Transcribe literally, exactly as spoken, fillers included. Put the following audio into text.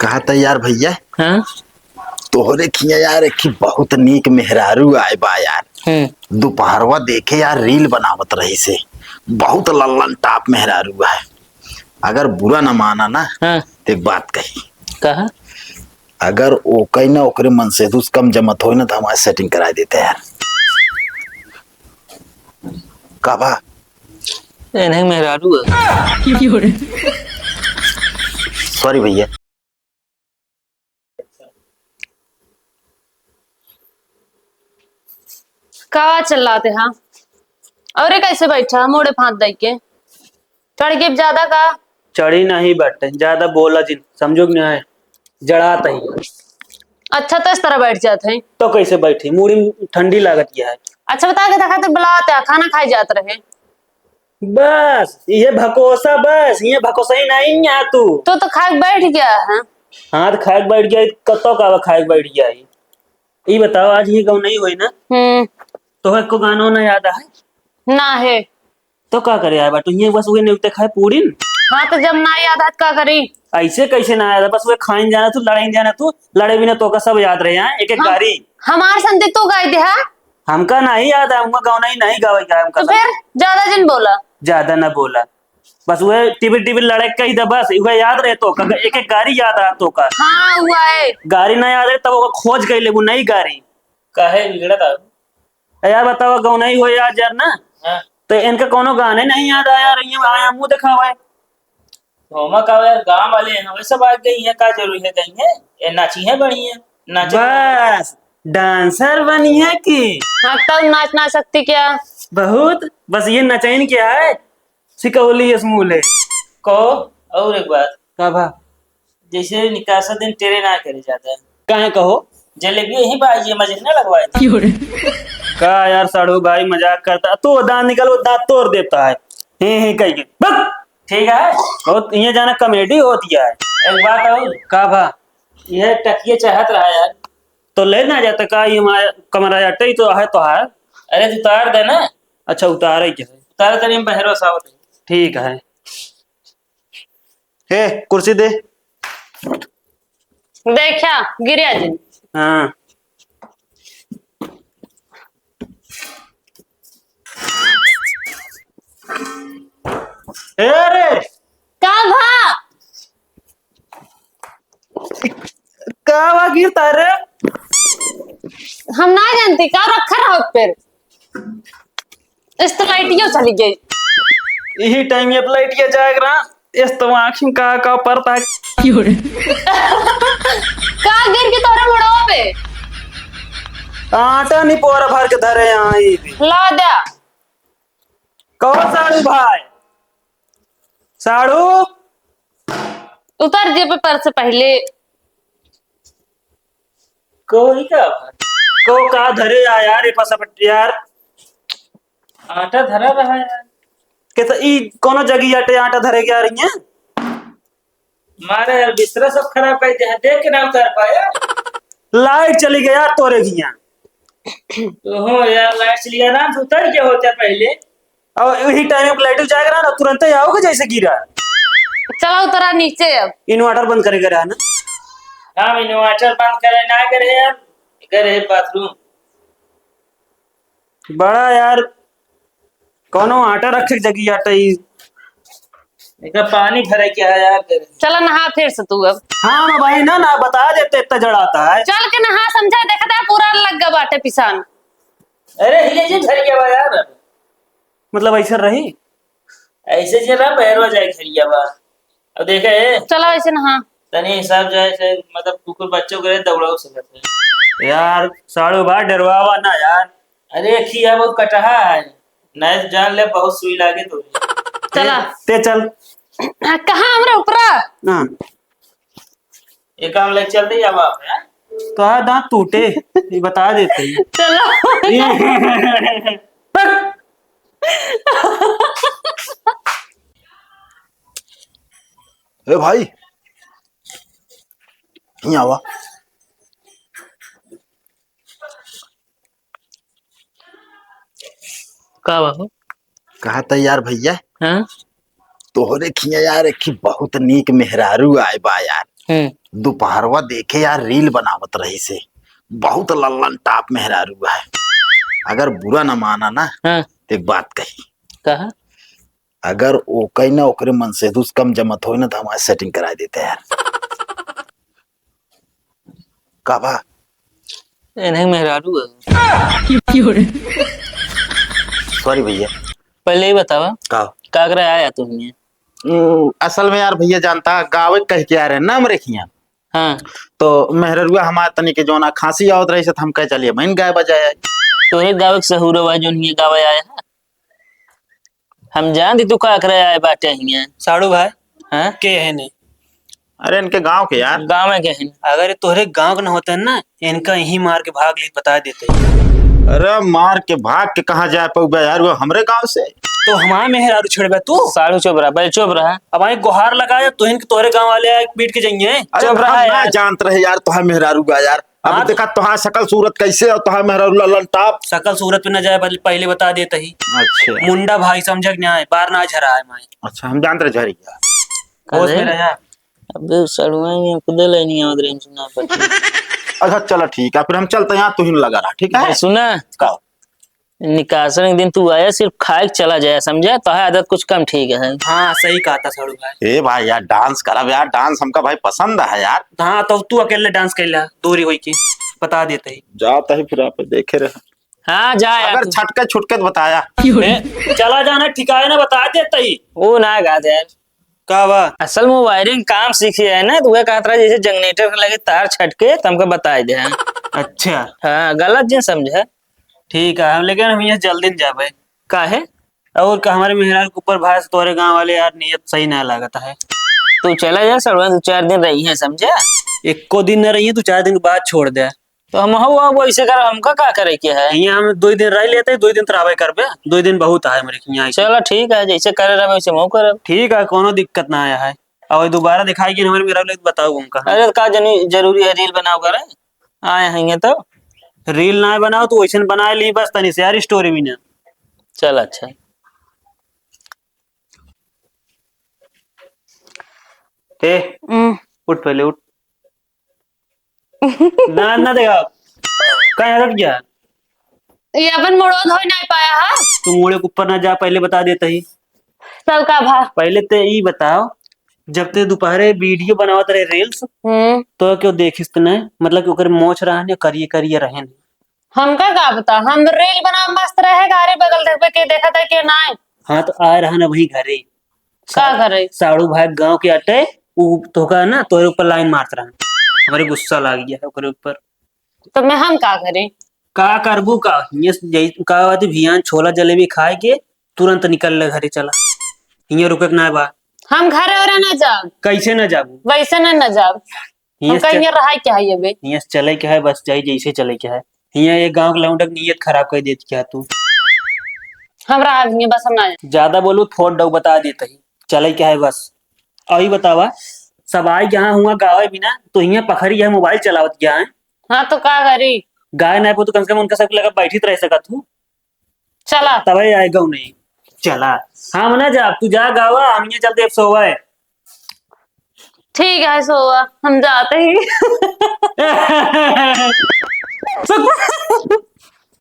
कहा त यार भैया, हाँ? तोहरे खिया यार एक बहुत नीक मेहरारू आए बा यार। हम्म। दोपहरवा देखे यार रील बनावत रही से, बहुत लल्लन टाप मेहरारू है। अगर बुरा ना माना ना, हाँ। तो एक बात कही। कहा? अगर ओके ना ओकरे मन से दुस कम जमत होई ना तो हमारे सेटिंग करा देते यार। का बा? ए, नहीं, मेहरारू है। सॉरी भैया। का चिल्लाते हैं? अरे कैसे बैठा मोड़े फांद दई के? चढ़ के ज्यादा का? चढ़ी नहीं बटे, ज्यादा बोला जिन, समझो कि नहीं? जड़ात ही। अच्छा, तो इस तरह बैठ जात है। तो कैसे बैठी? मूड़ी ठंडी लागत क्या है? अच्छा, बता के देखा तो बुलाते हैं, खाना खाए जात रहे। बस, ये भकोसा बस, ये भकोसा ही नहीं है तू। तो, तो खाए बैठ गया है। हाँ, तो खाए बैठ गया, कतो का खाए बैठ गया है? ई बताओ, आज ये गाँव नहीं होई ना? हम्म। तो है को गानो ना याद है? ना है। तो का करे आए बाटू? ये बस उहे नेवते खाए पूड़िन। हाँ, तो जब ना याद है, तो का करी? ऐसे कैसे ना याद है? बस उहे खाइन जाना तू, लड़ाइन जाना तू, लड़े बिना तो का सब याद रहे हैं, एक एक हम, गारी। हमार संती तू गाई दे, हाँ? हमका नहीं याद है, हमका गाँव नहीं, नहीं गावे का हमका तो सब। फिर ज्यादा जिन बोला। ज्यादा ना बोला, बस उहे टिबिर टिबिर लड़े कही दे, बस उहे याद रहे तो का, एक एक गारी याद रहे तो का। हाँ, हुआ है। गारी ना याद रहे तब ओका खोज के लेबू नई गारी। काहे बिगड़त है? ए यार बतावा, गौनई हो यार, यार ना। हाँ। तो इनका कोनो गाने नहीं याद आया, और ये आया मुंह दिखावा है। घूमा का यार, गांव वाले हैं, वे सब आ गई हैं, का जरूरी है गई हैं? ये नाची हैं बढ़िया, नाचे। बस, डांसर बनी है कि? हाँ, तब नाच ना सकती क्या? बहुत, बस ये नचैन क्या है? सिकौली इस मुंह ले। कहो, और एक बात। का भा? जैसे निकासा दिन टेढ़े ना करे ज्यादा। काहे कहो? जलेबी यहीं बा, ये मजे ना लगवाए। का यार साढ़ू भाई मजाक करता, तू दांत निकाल, वो दांत तोड़ देता है। हे हे कह के, बक! ठीक है। बहुत ये जाना कॉमेडी होती है। एक बात और। का भा? यह टकिए चाहत रहा यार। तो ले ना जाता का, ये हमारा कमरा अटे ही तो है तो है। अरे तो उतार दे ना। अच्छा उतारे क्या है? उतारे तनी हम बहरो सावत है। ठीक है। हे, कुर्सी दे। देखा, गिरे जिन। हाँ। ए रे! का भा? का बा गिरता रे? हम ना जानती, का रखा रहो फिर। इस तो लाइटियो चली गई। यही टाइम ये लाइटिया जाग रहा, इस तो आँखी का, का परता। का गिर के तोरे मुड़वा पे? आटा नहीं पोरा भर के धरे यहाँ ये भी। ला द्या। कहो साढ़ू भाई, साढ़ू। उतर जे पे पर से पहले। को ही का? को का धरे आ यार, ये पसपट यार। आटा धरा रहा यार। कैसे ई कोनो जगह आटे आटा धरे के आ रही है? मारे यार, बिस्तरा सब खराब कर दिया, देख के ना उतार पाया। लाइट चली गया तोरे घिया। ओहो यार, लाइट चली गया, आराम से उतर गया होता पहले। और यही टाइम पे लाइट जाएगा ना, तुरंत ही आओगे जैसे गिरा। चला उतरा नीचे अब। इन्वर्टर बंद करेगा रहा ना। हम इन्वर्टर बंद करे ना करे यार, करे बाथरूम। बड़ा यार, कोनो आटा रखे के जगह आटा ही। एका पानी भरे के है यार, करे। चला नहा फिर से तू अब। हाँ ना भाई, ना, ना, बता देते, इतना जड़ आता है। चल के नहा, समझा, देखता है पूरा लग गया बाटे पिसान। अरे, हिले जी झरिया बा यार। मतलब ऐसे रही? ऐसे जे रहा, पैरवा जाए झरिया बा। अब देखे, चला ऐसे नहा। तनी हिसाब जाए से, मतलब कुकुर बच्चों के दौड़ाओ सकत है। यार, साढ़ू बा, डरवावा ना यार। अरे, खिया बहुत कटहा है। नहीं जान ले, बहुत सुई लागे तो। चला। ते, ते चल। आ, कहाँ हमरा ऊपरा? हाँ। ये काम ले चल रही अब आप, हैं? तो हाँ, दांत टूटे, ये बता देते हैं। चलो। ए भाई, यहाँ आवा। का बा हो? कहा था यार भैया, हाँ? तोहरे खिया यार एक बहुत नीक मेहरारू आए बा यार। हम्म। दुपहरवा देखे यार, reel बनावत रहिस है, बहुत लल्लन top मेहरारू है। अगर बुरा न माना ना, हाँ। तो एक बात कही। कहा? अगर ओकई ना ओकरे मनसेधू से कम जमत होई ना, तो हमार setting कराइ देते यार। का बा? इन्हें मेहरारू है। Sorry भइया। पहिले ई बतावा, का? का करे आया तू हियाँ? हम्म, असल में यार भइया जानता, गावे कहि के आए रहे, नाम रेखिया। हाँ। तो मेहररुआ हमार तनी के जौना खाँसी आवत रहिस है, तो हम कहे चलिए बहिन गाए बजाए आई। तोहरे गावे के सहूर बा जौन हियाँ गावे आया है? हम जानती तू का करे आए बाटे हियाँ। साड़ू भाई, हाँ? के है नहीं? अरे इनके गाँव के यार। गाँव में के है? अगर ये तोहरे गाँव के न होते हैं ना, इनका यहीं मार के भाग लेत बता देते। अरे मार के भाग के कहाँ जाए पउबे यार, वो हमरे गाँव से। तो हमार मेहरारू छेड़बे तू? साड़ू चुप रहा, पहिले चुप रहा। अब आई गुहार लगाए, तो इनके तोहरे गाँव वाले आए पीट के जाइए। अरे चुप रहा हम ना यार। जानत रहे यार, तोहार मेहरारू बा यार। अब हाँ। देखा तोहार शकल सूरत कैसे और तोहार मेहरारू लल्लन top। शकल सूरत पे न जाए, पहले, पहले बता देते ही। अच्छा। मुंडा भाई समझे कि नहीं, बार ना झरा है माई। अच्छा, हम जानत रहे झरिया। होश में अरे। रहा। अबे सड़ुआ, ये खुदे ले नहीं आवत रहे, हम सुना पर। अच्छा चलो ठीक है, फिर हम चलते हैं, यहाँ तू ही लगा रहा, ठीक है? अरे सुना। का? निकासन एक दिन तू आया, सिर्फ खाए के चला जाए, समझे? तो है आदत कुछ कम ठीक है। हाँ, सही कहा था साड़ू भाई। ए भाई यार, dance करब यार, dance हमका भाई पसंद है यार। हाँ, तो तू अकेले dance कर ला, दूरी होई के, बता देते ही। जाता ही फिर आप देखे रहे। हाँ, जा यार अगर तू। छटके छुटके तो बताया। ए, चला जाना, ठिकाए ना बता देते ही। वो ना गा दे यार। का बा? असल में wiring काम सीखे है ना, तो वह कहत रहा जैसे generator के लगे तार छटके, तो हमका बताए दे। अच्छा। हाँ, गलत जिन समझे। ठीक है, हम, लेकिन हम यहाँ जल्दी न जाबे। काहे? और का, हमारे मेहरारू के ऊपर भाई से तोहरे गाँव वाले यार नियत सही ना लागत है। तू चला जा सड़वा, दो चार दिन रही है, समझे? एको दिन न रही है, तू चार दिन के बाद छोड़ दे। तो हम हो अब वैसे कर, हमका का करे के है? यहाँ हम दो दिन रह लेते, दो दिन तो रहबे करबे, दो दिन बहुत है हमारे यहाँ। चलो ठीक है, जैसे करे रहबे वैसे मऊ करब। ठीक है, कोनो दिक्कत ना आया है। और दोबारा दिखाई कि हमारे मेहरारू लोग बताओ उनका। अरे का जनी जरूरी है reel बनाओ करे? आए हैं ये तो। Reel ना बनाओ, तू वैसे बनाए ली बस, तनी से यार story भी ना। चल अच्छा। ए, हम्म। उठ पहले, उठ। ना, ना देखा। का हटत गया? ये अपन मुड़वा धोई नहीं पाया है। तू मुड़े के ऊपर ना जा, पहले बता देता ही। सब का भा? पहले ते ई बताओ, जब ते दोपहरे video बनावत रहे reels, हम्म। तो क्यों देखिस तने? मतलब कि ओकर मोछ रहने करिए करिए रहन। हमका का पता, हम reel बनावे मस्त रहे, गाड़ी बगल देखबे के देखत है के नाय। हाँ, तो आए रहा ना वही घरे। का सा-, घरे? साड़ू भाई गाँव के अटे, उ तोहका ना तोहरे ऊपर line मारत रहा। हमरे गुस्सा लाग गया है ओकरे ऊपर। तो मैं हम का करी? का करबू का? हियां से जई-, का बात है, भियान छोला जलेबी खाए के तुरंत निकल ले घरे चला। हियां रुके के ना बा। हम घरे ओरे ना जाब। कैसे ना जाबू? वैसे ना, ना जाब। हियां हम से कहीं चल-, रहाई के है ये बे? हियां से चले के है, बस जाई जैसे चले के है। हियां ये गांव के लौंडक नियत खराब कर देत क्या तू? हम रहा हियां, बस हम ना जाब। ज्यादा बोलू, फोड़ दऊ, बता देत ही। चले के है बस। अउर ई बतावा, सब आई के यहाँ हुआ गावे बिना, तो हियां पखरी है, mobile चलावत क्या है? हाँ, तो का करी? गाय ना पो तो कम से कम उनका सबके लगा बैठी तो रह सकत हूँ। चला। तबे आए गौ नहीं। चला। हम ना जा, तू जा गावा, हम ये चलते अब सोवा है। ठीक है, सोवा, हम जाते ही।